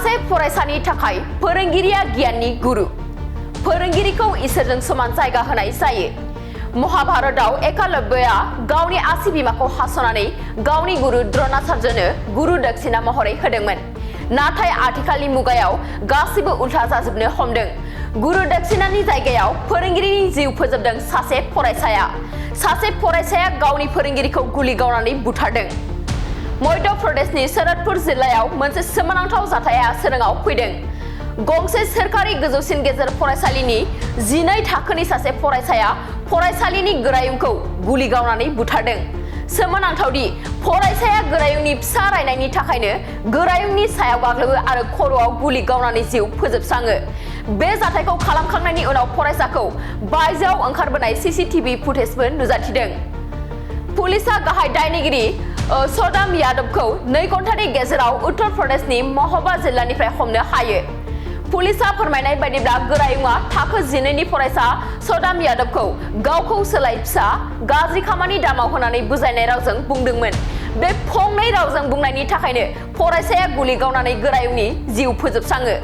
सासे फरायसानि थाखाय फोरोंगिरिया गियाननि गुरु फोरोंगिरिखौ इसोरजों समान जायगा होनाय जायो। महाभारतआव एकलव्यआ गावनि आसि बिमाखौ हास'नानै गावनि गुरु द्रोणाचार्यनो गुरु दक्षिणा महरै होदोंमोन। नाथाय आथिखालनि मुगायाव गासिबो उल्था जाजोबनो हमदों। गुरु दक्षिणानि जायगायाव फोरोंगिरिनि जिउ फोजोबदों सासे फरायसाया गावनि फोरोंगिरिखौ गुलि गावनानै बुथारदों। मध्य प्रदेशनि छतरप जिल्लायाव मोनसे सोमोनांथाव जाथाया सोराङाव फैदों। गंसे सोरखारि गोजौसिन गेजेर फरायसालिनि 12 थाखोनि सासे फरायसाया फरायसालिनि गोरायुंखौ गुलि गावनानै बुथारदों। सोमोनांथावदि फरायसाया गोरायुंनि फिसा रायनायनि थाखायनो गोरायुंनि सायाव गाग्लोबो आरो खर'आव गुलि गावनानै जिउ फोजोबस्राङो। बे जाथायखौ खालामखांनायनि उनाव फरायसाखौ बायजोआव ओंखारबोनाय सीसीटीवी फुटेजबो नुजाथिदों। पुलिसआ गाहाय दायनिगिरि छतरप यादवखौ 2 घन्टानि गेजेराव उत्तर प्रदेशनि महोबा जिल्लानिफ्राय हमनो हायो। पुलिसआ फोरमायनाय बायदिब्ला गोरायुंआ थाखो 12 नि फरायसा छतरप यादवखौ गावखौ सोलाय फिसा गाज्रि खामानि दामाव होनानै बुजायनाय रावजों बुंदोंमोन। बे फंनै रावजों बुंनायनि थाखायनो फरायसाया गुलि गावनानै गोरायुंनि जिउ फोजोबस्राङो।